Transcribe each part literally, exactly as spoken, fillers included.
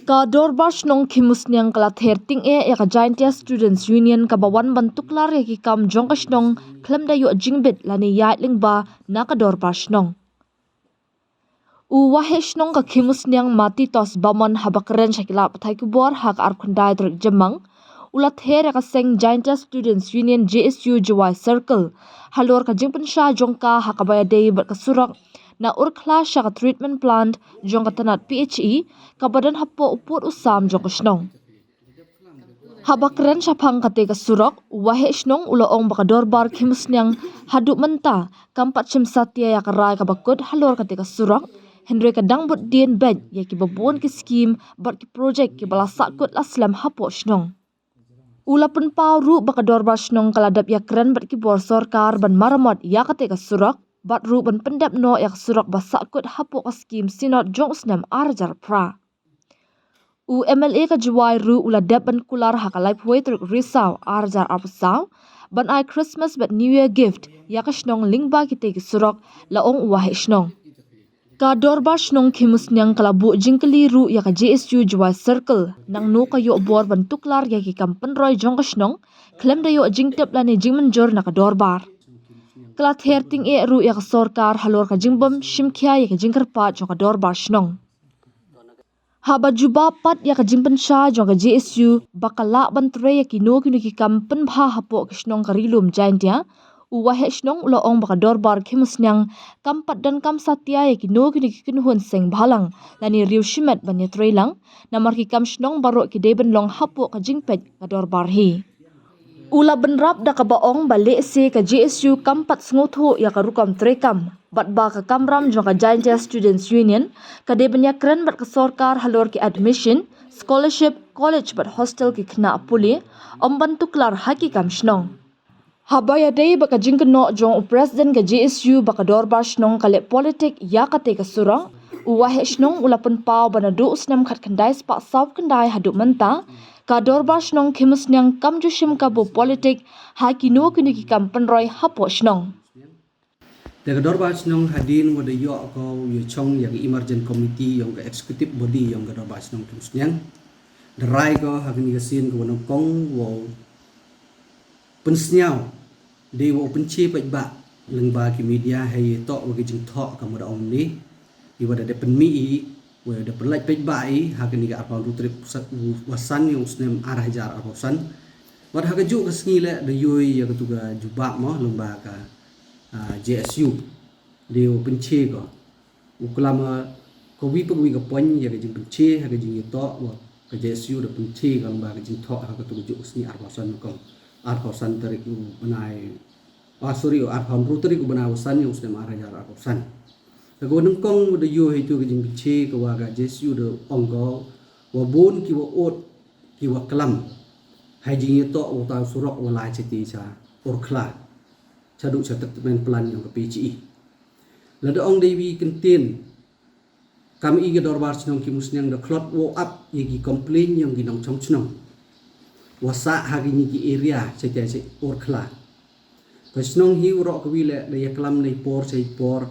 Ka Dorbar Shnong Khimusniang ka la ther tyngeh ïa ka Jaintia Students Union kaba wan ban tuklar ïa ki kam jong ka shnong khlem da ïoh jingbit lane ïaid lyngba na ka Dorbar Shnong. U Waheh Shnong ka Khimusniang Matitos Bamon haba kren sha ki lad pathai khubor ha ka arphew khyndai tarik Jymmang, u la ther ïa ka seng Jaintia Students Union J S U Jowai Circle halor ka jingpynshai jong ka ha kaba ïadei bad ka surok na Urkhla sha ka treatment plant jong ka tnat P H E kaba don hapoh u pud u sam jong ka shnong. Haba kren shaphang kata ka surok, u Waheh Shnong u la ong ba ka Dorbar Khimusniang haduh mynta kam pat shim satia ïa ka rai kaba kut halor kata ka surok, hynrei ka dang bud dien beit ïa kiba bun ki skim bad ki projek kiba la sahkut la slem hapoh shnong. U la pynpaw ruh ba ka Dorbar Shnong ka la dep ïakren bad ki bor sorkar ban maramot ïa kata ka surok, bad ruh ban pyndep noh ïa ka surok ba sahkut hapoh ka skim Synod jong u snem ar hajar phra. U M L A ka Jowai ruh u la dep ban kular ha ka laiphew tarik Risaw ar hajar arphew saw ban ai Christmas bad New Year gift ïa ka shnong lyngba kita ki surok, la ong u Waheh Shnong. Ka Dorbar Shnong Khimusniang ka la buh jingkylli ruh ïa ka J S U Jowai Circle nangno ka ïoh bor ban tuklar ïa ki kam pynroi jong ka shnong khlem da ïoh jingtip lane jingmynjur na ka Dorbar. Ka la ther tyngeh ruh ïa ka sorkar halor ka jingbym shimkhia ïa ka jingkyrpad jong ka Dorbar Shnong. Haba jubab pat ïa ka jingpynshai jong ka J S U ba ka lah ban trei ïa kino kino ki kam pynbha hapoh ka shnong ka Ri Lum Jaintia, u Waheh Shnong u la ong ba ka Dorbar Khimusniang kam pat donkam satia ïa kino kino ki kynhun seng bhalang lane riew shimet ban ïatrei lang, namar ki kam shnong baroh ki dei ban long hapoh ka jingpeit ka Dorbar hi. U la bynrap da kaba ong ba lehse ka J S U kam pat sngewthuh ïa ka rukom treikam bad ba ka kamram jong ka Jaintia Students Union ka dei ban ïakren bad ka sorkar halor ki admission, scholarship, college bad hostel ki khynnah pule, ym ban tuklar ha ki kam shnong. Haba ïadei bad ka jingkynnoh jong u President ka J S U ba ka Dorbar Shnong ka leh politik ïa kata ka surok, u Waheh Shnong u la pynpaw ba naduh u snem khatkhyndai spah sawphew khyndai haduh mynta, ka Dorbar Shnong Khimusniang kam ju shim kabu politik ha kino kino ki kam pynroi hapoh shnong. Te ka Dorbar Shnong hadien wa da ïoh ka u ïa chong ïa ka emergent committee ïong ka executive body ïong ka Dorbar Shnong Khimusniang. Da rai ka ha kani ka sien ka wa nyngkong wow pynsngew dei wow pynche paidbah lyngba ki media hei ïa toh wa ka jingthoh ka mut da ong ni. Iwa da dep pynmih i, wa da pynlait paidbah i ha kani ka arphew hynriew tarik wa san ïong u snem ar hajar arphew san. Wat ha ka juh ka sngi leh da ïoh ïa ka tu ka jubab mo lyngba ka, ah, J S U. Dei wow pynche ka. U klam, ah, ka wi pa ka wi ka point ïa ka jingpynche ha ka jingïatoh wa ka J S U da pynche ka lyngba ka jingthoh ha ka tu ka juh ka sngi arphew san nyngkong. Arphew san tarik u bnai, ah, sorry, u arphew hynriew tarik u bnai wa san ïong u snem ar hajar arphew san. Ka wa nyngkong da ïoh hi tu ka jingpynche ka wa ka J S U da ong ka wa bun ki wa ot ki wa klam ha jingïatoh wa u ta u surok wa lai chati cha Urkhla. Cha duh cha treatment plant ïong ka P H E. Lada ong dei wi kyntien, kam i ka Dorbar Shnong Khimusniang da khlot wow ap ïa ki complain ïong ki nongchong chnong wa sah ha kini ki area cha cha cha Urkhla. Ka shnong hi u roh ka wi leh da ïa klam nei por cha i por.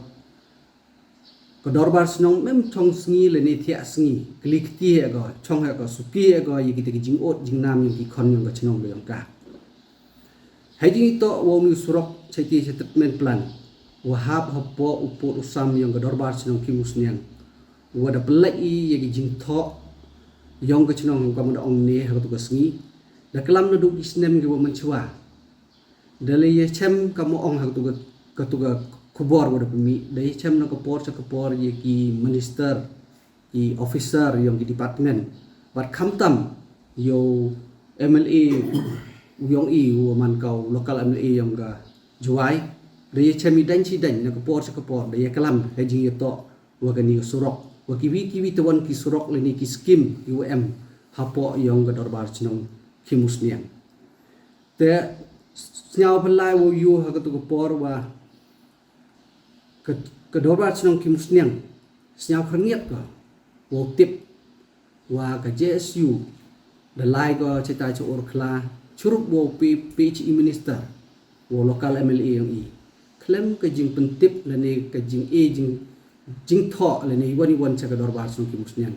Ka Dorbar Shnong mem chong sngi lane thiah sngi, kli kti ïa ka, chong ïa ka, suki ïa ka ïa kita ki jingot jingnam ïong ki khon ïong ka chnong ka ïong ka. Hei jingïatoh wa u ni u surok chai ti chai treatment plant wa hap hapoh u pud u sam ïong ka Dorbar Shnong Khimusniang, wa da pynlait i ïa ki jingthoh ïong ka chnong ka mut da ong ne ha ka tu ka sngi. Da klam naduh ki snem ki wa mynchwa. Da la ïa chem ka mo ong ha ka tu ka, ka tu ka khubor wa da pynmih. Da ïa chem na ka por cha ka por ïa ki minister, ki officer ïong ki department. Bad khamtam ïa u M L A u ïong i u man ka u local M L A ïong ka Jowai. Da ïa chem i dang chi dang na ka por cha ka por da ïa klam ha jingïatoh wa kani ka surok. Wa kiwi kiwi te wan ki surok lane ki skim ki wa em hapoh ïong ka Dorbar Shnong Khimusniang. Te sñiaw pynlai wow ïoh ha ka tu ka por wa ka, ka Dorbar Shnong Khimusniang sñiaw khyrngiat ka wow tip wa ka J S U da lai ka chita cha Urkhla churup wow P-, PHE minister wow local M L A ïong i. Khlem ka jingpyntip lane ka jing e jing, jingthoh lane iwan iwan cha ka Dorbar Shnong Khimusniang.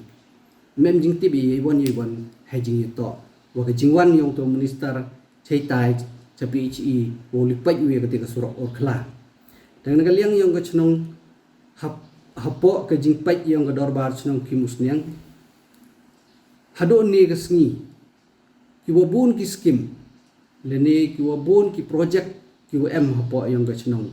mem jingtip ïa wan ïa wan ha jingïatoh wa ka jingwan ïong to minister chaitai cha P H E wow lipait ïa kata ka surok Urkhla. Tang na ka liang ïong ka chnong hap hapoh ka jingpait ïong ka dorbar chnong Khimusniang. Haduh ne ka sngi ki wa bun ki skim lane ki wa bun ki project ki wa em hapoh ïong ka chnong.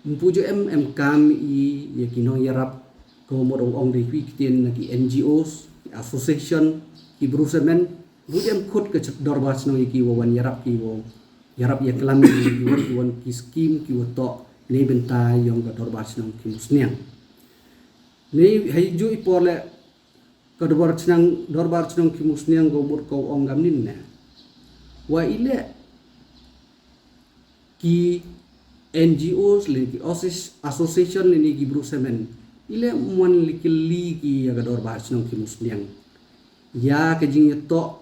Mpu ju em em kam i ïa ki nong ïarap ka wa mut ong ong dei wi ktien na ki N G Os, ki association, ki bru semen, bu em khut ka dorbar chnong ïa ki wa wan ïarap ki wa ïarap ïa klam ki wan ki wan ki skim ki wa toh ne bynta ïong ka dorbar chnong Khimusniang. Ne hai ju i por le ka dorbar chnong dorbar chnong Khimusniang ka mut ka ong kam nin ne. Wa ile ki N G Os le ki association le ni ki bru semen ile mwan likili ki ïa ka dorbar chnong Khimusniang ïa ka jingïatoh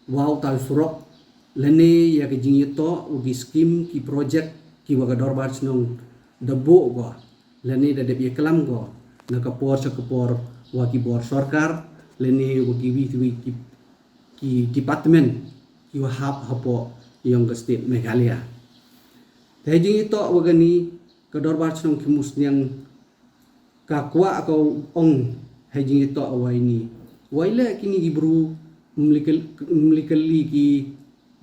wa u tai surok lane ïa ka jingïatoh u ki skim ki project ki wa ka dorbar chnong da buh ko lane da dep ïa klam ko na ka por cha ka por wa ki bor sorkar lane wa ki wi ki wi ki, ki department ki wa hap hapoh ïong ka state Meghalaya. Te jingïatoh wa kani ka dorbar chnong Khimusniang ka kwah ka ong ha jingïatoh wa ini wa ile kini ki bru mlikali ki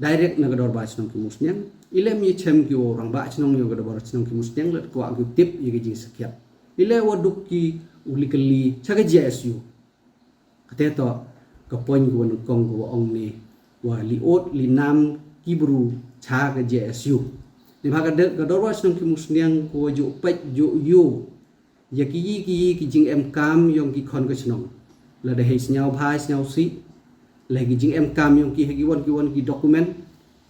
direct na ka dorbar chnong Khimusniang ile mi chem ki orang ba chnong ïong ka dorbar chnong Khimusniang le kwah ki tip ïa ka jingsakhiat ile wa duk ki u likali cha ka J S U. Kata to ka point ka wa nyngkong ka wa ong ne wa li ot li nam ki bru cha ka J S U. Ni ba ka dorbar chnong Khimusniang ka wa ju pet ju yu ïa ki yi ki yi ki jingem kam ïong ki khon ka chnong. Lada hei sñiaw bha sñiaw si le ki jingem kam ïong ki ha ki wan ki wan ki document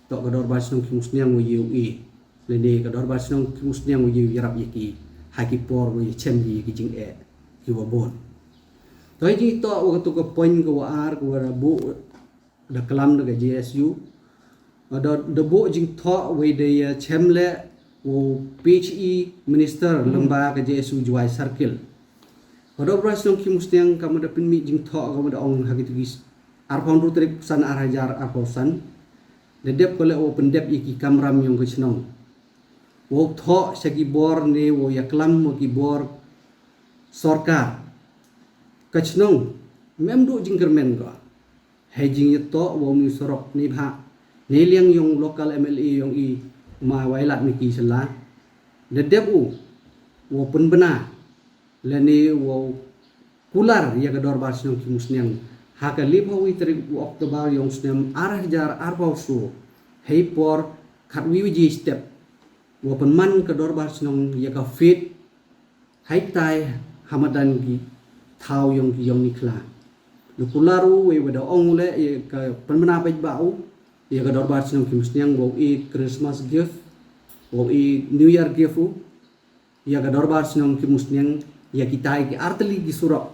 to ka dorbar chnong Khimusniang wa yu i le ne ka dorbar chnong Khimusniang wa yu ïarap ïa ki ha ki por wa yu chem ïa ki jingeh ki wa bun. To ïa ki to wa ka to ka point ka wa ar ka wa da bu da klam da ka J S U da da bu jingthoh wei da ïa chem le u P H E minister lamba ka J S U Jowai Circle. Ka dorbar chnong Khimusniang ka ma da pynmih jingthoh ka ma da ong ha ki tu ki arphaw hynriew tarik san ar hajar arphaw san da dep ka le u pyndep ïa ki kamram ïong ka chnong. Wow thoh cha ki bor ne wow ïa klam wa ki bor sorkar. Ka chnong mem du jingkyrmen ko. Hei jingïatoh wa u mi sorok ni bha ne liang ïong local M L A ïong i ma Wailadmiki Shylla. Da dep u wow pynbna lane wow kular ïa ka dorbar chnong Khimusniang ha ka liphaw wi tarik u October ïong snem ar hajar arphaw so hei por khatwi waje step wow pynman ka dorbar chnong ïa ka fit hai tai ha madan ki thaw ïong ki ïong ni khla. Da kular u wei wa da ong le ïa ka pynbna peit ba u ïa ka dorbar chnong Khimusniang wow i Christmas gift wow i New Year gift u ïa ka dorbar chnong Khimusniang ïa ki tai ki artylli ki surok.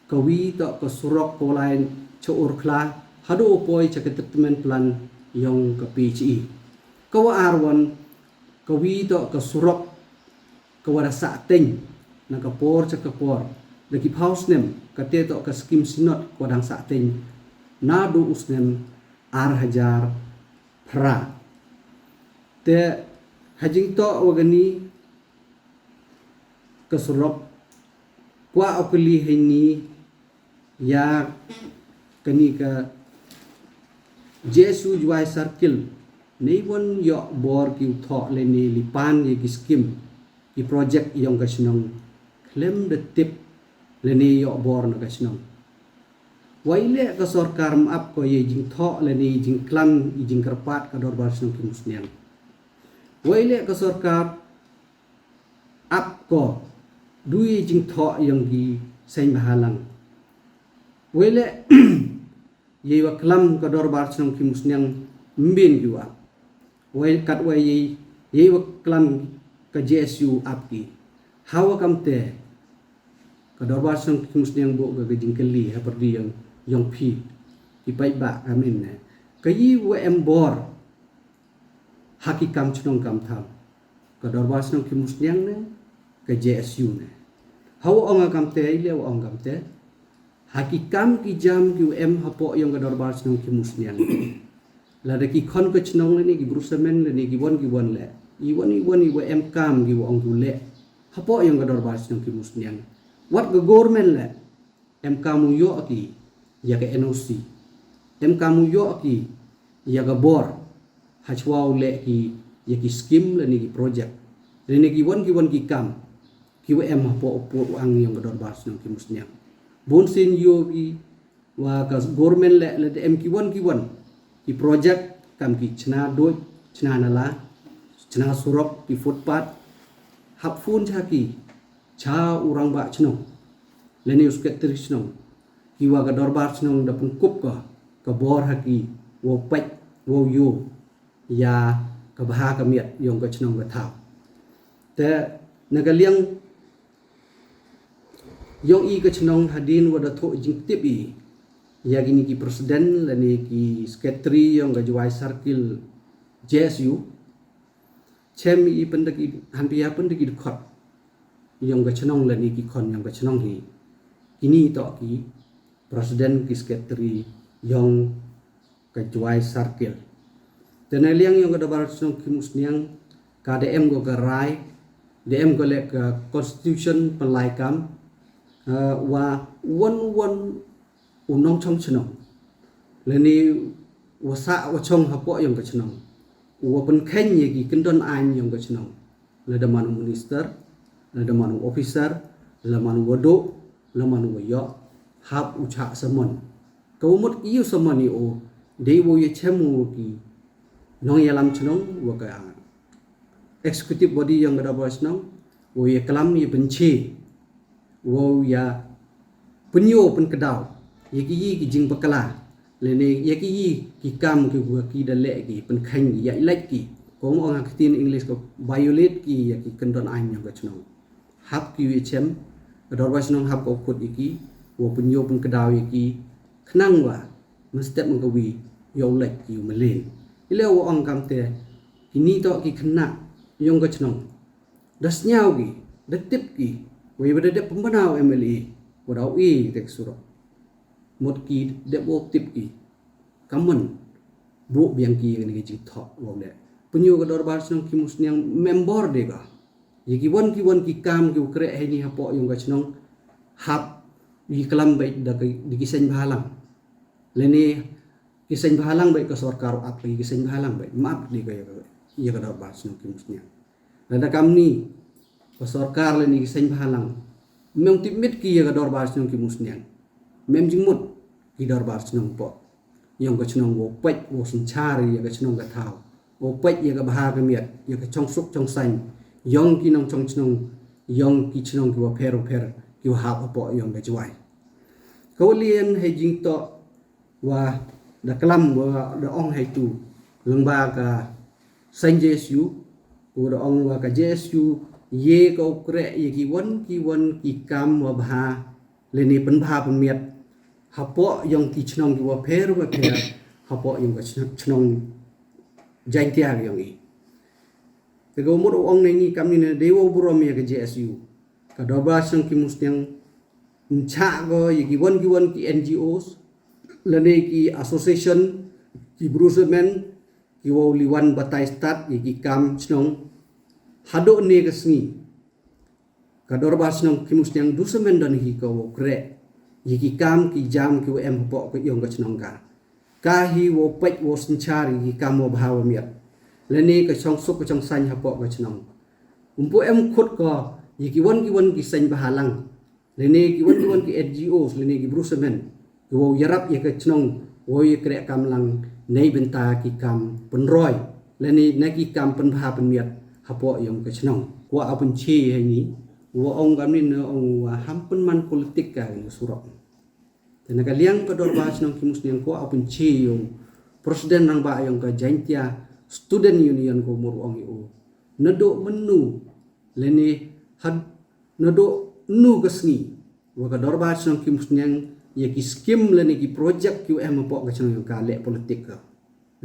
Ka wi to ka surok ka wa lai cha Urkhla haduh u poi cha ka treatment plant ïong ka P H E. Ka wa ar wan ka wi to ka surok ka wa da sah teng na ka por cha ka por da ki phaw snem ka te to ka skim synod ka wa dang sah teng na du u snem ar hajar phra. Te ha jingtoh wa kani ka surok kwah u kylli heini ïa kani ka J S U Jowai Circle nei wan ïoh bor ki u thoh lane li pan ïa ki skim ki project ïong ka shnong khlem da tip lane ïoh bor na ka shnong. Wei leh ka sorkar map ko ïa jingthoh lane jingklam ïa jingkyrpad ka dorbar shnong ki musniang. Wei leh ka sorkar ap ko du ïa jingthoh ïong ki seng bahalang. Wei leh ïa wa klam ka dorbar shnong ki musniang mbin ki wa ap. Wei kat wei ïa wa klam ka J S U ap ki. Hawa kam te ka dorbar shnong ki musniang bo ka jingkylli ha pyrdi ïong ïong phi ki paidbah ka min ne ka ïa wa em bor ha ki kam shnong kam thaw ka dorbar shnong ki musniang ne ka J S U ne. Hawa ong kam te ïa wa ong kam te Ha ki kam ki jam ki wa em hapoh yong ka dorbar chnong ki musniang. Lada ki khon ka chnong lane ki bru samen lane ki wan ki wan le. I wan i wan i wa em kam ki wa ong ki u le. Hapoh yong ka dorbar chnong ki musniang. Wat ka government le. Em kam u yoh ki ya ka N O C. Em kam u yoh ki ya ka bor. Hachwa u le ki ya ki skim lane ki project. Lane ki wan ki wan ki kam. Ki wa em hapoh u pur u ang yong ka dorbar chnong ki musniang. Bun sin yoh ki wa ka government le le em ki wan ki wan ki project kam ki chna doj, chna nala, chna surok, ki footpath. Hap phone cha ki cha u rangbah chnong lane u secretary chnong ki wa ka dorbar chnong da pynkup ka ka bor ha ki wa pek wa yo ya ka bha ka miat yong ka chnong ka thaw. Te na ka liang yong i ka chnong hadin wa da thoh jingtip i ya kini ki president lane ki secretary yong ka Jwai Circle J S U. Chem i pyndaki hanpia pyndaki dkhot yong ka chnong lane ki khon yong ka chnong hi. Kini toh ki president ki secretary yong ka Jwai Circle. Te na liang yong ka dorbar chnong ki musniang ka da em ko ka rai, da em ko le ka constitution pynlai kam, uh, wa wan wan u nongchong chnong lane wa sah wa chong hapoh yong ka chnong u wa pynkheiñ ya ki kyndon aiñ yong ka chnong. Lada man u minister, lada man u officer, lada man u wa duh, lada man u wa yoh, hap u chah samon. Ka wa mut i u samon i u dei wa ya chem u ki nongyalam chnong wa ka executive body yong ka dorbar chnong, wa ya klam ya pynche, wa ya pynyo pynkedaw ya ki yi ki jingbakla lane ya ki yi ki kam ki wa ki da leh ki pynkheiñ ya ilek ki. Ko mo ong ha ktien English ko violate ki ya ki kyndon aiñ yong ka chnong. Hap ki wi chem ka dorbar chnong hap ko khut ya ki wa pynyo pynkedaw ya ki khnang wa mynstep mynkawi yow lek ki u mlien. Ile wa ong kam te kini toh ki khynnah yong ka chnong. Da sñiaw ki, da tip ki, wa i wa da dep pynbna u M L A, wa da u i te ka surok. Mut ki dep wa tip ki. Kamon buh biang ki ya kani ka jingthoh wa u leh. Pynyo ka dorbar chnong ki musniang member de ka. Ya ki wan ki wan ki kam ki u kreh heini hapoh yong ka chnong hap i klam bait da ki seng bhalang. Lane ki seng bhalang bait ka sorkar u ap ki seng bhalang bait map de ka ya ka dorbar chnong ki musniang. Lada kamni ka sorkar lane ki seng bhalang mem tip mit ki ya ka dorbar chnong ki musniang. Mem jingmut ki dorbar chnong poh yong ka chnong wa pek wa synchar ya ka chnong ka thaw. Wa pek ya ka bha ka miat ya ka chongsuk chongsaiñ yong ki nongchong chnong yong ki chnong ki wa pher wa pher ki wa hap hapoh yong ka Jwai. Ka wa lien hei jingtoh wa da klam wa da ong hei tu lyngba ka seng J S U, u da ong wa ka J S U ye ka u kreh ya ki wan ki wan ki kam wa bha lane pynbha pynmiat hapoh yong ki chnong ki wa pher wa pher hapoh yong ka chnong Jaintia yong i. Te ka wa mut u ong ne ngi kamni ne dei wa u burom ya ka J S U. Ka dorbar chnong ki musniang nchah ko ya ki wan ki wan ki N G Os lane ki association ki bru samen ki wa u liwan batai stad ya ki kam chnong. Haduh ne ka sngi ka dorbar chnong ki musniang du samen don hi ka wa u kreh ya ki kam ki jam ki wa em hapoh ka yong ka chnong ka. Ka hi wa u pek wa u synchar ya ki kam wa bha wa miat lane ka chongsuk ka chongsaiñ hapoh ka chnong. Umpu em khut ko ya ki wan ki wan ki seng bhalang lane ki wan ki wan ki N G Os lane ki bru samen ki wa u yarap ya ka chnong wa u ya kreh kam lang nei bynta ki kam pynroi lane na ki kam pynbha pynmiat hapoh yong ka chnong. Wa a pynche heini wa ong kamni ne ong wa ham pynman politik ka surok. Te na ka liang ka dorbar chnong ki musniang ko a pynche yong president rangbah yong ka Jaintia Student Union ko mur ong i u. Naduh mynnu lane had naduh nu ka sngi wa ka dorbar chnong ki musniang ya ki skim lane ki project ki u em hapoh ka chnong yong ka leh politik ka.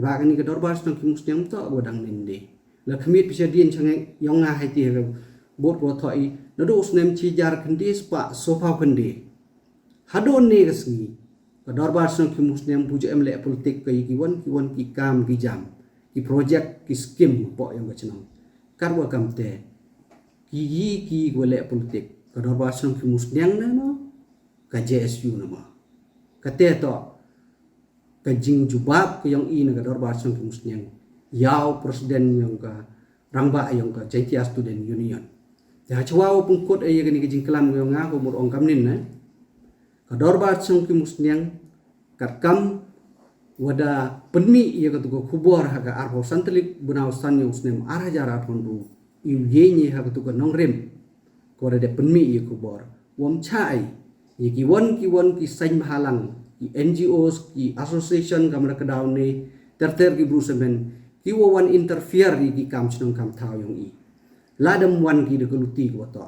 Ba kani ka dorbar chnong ki musniang to wa dang nende. La khmit pisa dien chang yong nga hai ti ha ka bot ko thoh i naduh u snem chi jar khynde spah sofa khynde. Haduh ne ka sngi ka dorbar shnong Khimusniang pynjah em leh politik ka ïa ki wan ki wan ki kam ki jam, ki project, ki skim hapoh ïong ka shnong. Katwa kamte, ki ïa ki wa leh politik, ka dorbar shnong Khimusniang ne mo, ka J S U ne mo. Kate to ka jingjubab ka ïong i na ka dorbar shnong Khimusniang, ïa u president ïong ka rangbah ïong ka Jaiñtia Student Union. Te ha chwa u pynkut ïa kane ka jingklam ïong nga, ko mur ong kamnin ne, ka dorbar shnong Khimusniang katkam wa da pynmih ïa katu ka khubor ha ka arphew san tarik bnai san ïong snem ar hajar arphew hynriew, i u ïeng ïa ha katu ka nongrim, ko da dep pynmih ïa khubor, wam chai ïa ki wan ki wan ki seng bhalang, ki N G Os, ki association, kamra ka daw ne ter ter ki bru semen, ki wa wan interfere ïa ki kam shnong kam thaw ïong i. Lada ym wan ki da ka luti ko to,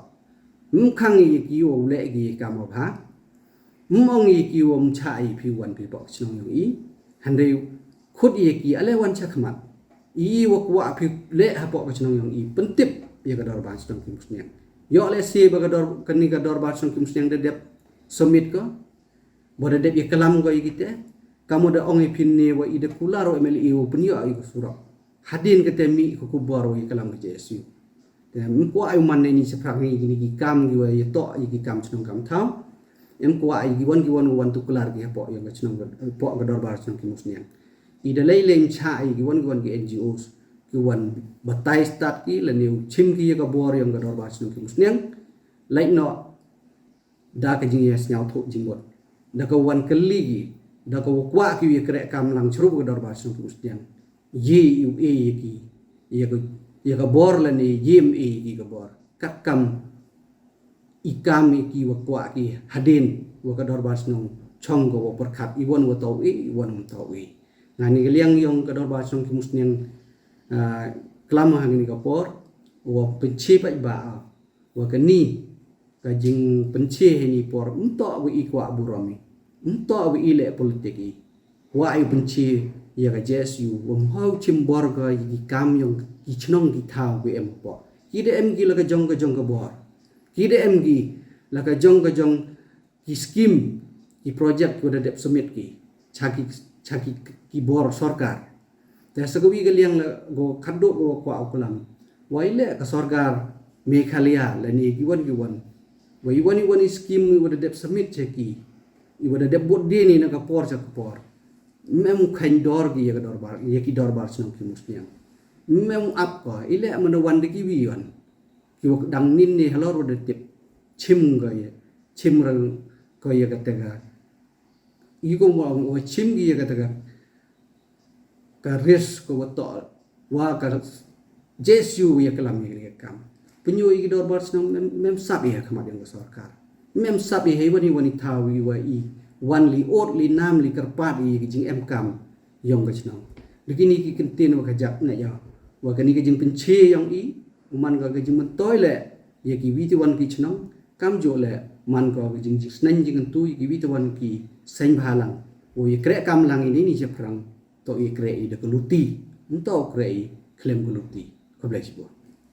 ym khang ïa ki wa u leh ki kam wa bha. Ym ong ïa ki wa ym chai phi wan phi hapoh ka shnong ïong i. Hynrei khut ïa ki ale wan cha khmat. I wa kwah phi leh hapoh ka shnong ïong i, pyntip ïa ka dorbar shnong Khimusniang. Ïoh lehse ba ka dor, kane ka dorbar shnong Khimusniang da dep submit ko, ba da dep ïa klam ko ïa kite. Kam wa da ong ïa phin ne wa i da kular wa M L A wa pynïoh ïa ka surok. Hadien kate mih ka khubor wa ïa klam ka J S U. Te em kwah ïa u man ne ni shaphrang ïa kine ki kam ki wa ïa toh ïa ki kam shnong kam thaw. Em kwah ïa ki wan ki wan wan tu kular ki hapoh ïa ka shnong, hapoh ka dorbar shnong Khimusniang. I da lei lei ym chai ïa ki wan ki wan ki N G Os, ki wan batai stad ki lane u chim ki ïa ka bor ïong ka dorbar shnong Khimusniang. Lait noh da ka jingïasngewthuh jingmut, da ka wan kylli ki, da ka wa kwah ki ïa kreh kam lang shurup ka dorbar shnong Khimusniang. Ye i u e ïa ki ïa ka, ïa ka bor lane ye ym e ïa ki ka bor. Katkam i kam ïa ki wa kwah ki hadien wa ka dorbar shnong chong ka wa pyrkhat i wan wa tau e, i wan wa tau e. Nga ni ka liang ïong ka dorbar shnong Khimusniang, ah, klam ha ngini ka por wa pynchai pat ba wa kani ka jingpynchai ha ni por, ym toh wa i kwah burom i, ym toh wa i leh politik i. Wa i pynchai ïa ka J S U wa ym hau chim bor ka ïa ki kam ïong ki shnong ki thaw ki em hapoh. Ki da em ki la ka jong ka jong ka bor. Ki da em ki la ka jong ka jong ki skim, ki project ki wa da dep submit ki cha ki, cha ki, ki bor sorkar. Te sa ka wi ka liang la go khadduh go kwah u klam, wa i leh ka sorkar Meghalaya lane ki wan ki wan, wa i wan i wan i skim i wa da dep submit cha ki, i wa da dep bud dien i na ka por cha ka por. Ym em khaiñ dor ki ïa ka dorbar, ïa ki dorbar shnong Khimusniang. Ym em ap ko, i leh man wan da ki wi wan ki wa dang nin ne halor wa da tip. Chim ko ïa, chim rang ko ïa kata ka, i ko mo wa chim ki ïa kata ka, ka risk ko wa toh wa ka J S U ïa klam ïa ka kam. Pynïoh ïa ki dorbar shnong mem, mem sap ïa khmat ïong ka sorkar. Mem sap ïa hei wan i wan i thaw i wa i wan li ot li nam li kyrpad ïa ki jingem kam ïong ka shnong. Dei kini ki kyntien wa ka jak ne ïa wa kani ka jingpynchai ïong i u man ka ka jingmyntoi leh ïa ki wi ti wan ki shnong. Kam ju leh man ka ka jing, jingsneng jingkyntu ïa ki wi ti wan ki seng bhalang. U ïa kreh kam lang i ni ni shaphrang, to ïa kreh i da ka luti, ym to kreh i khlem ka luti. Khublei shibun.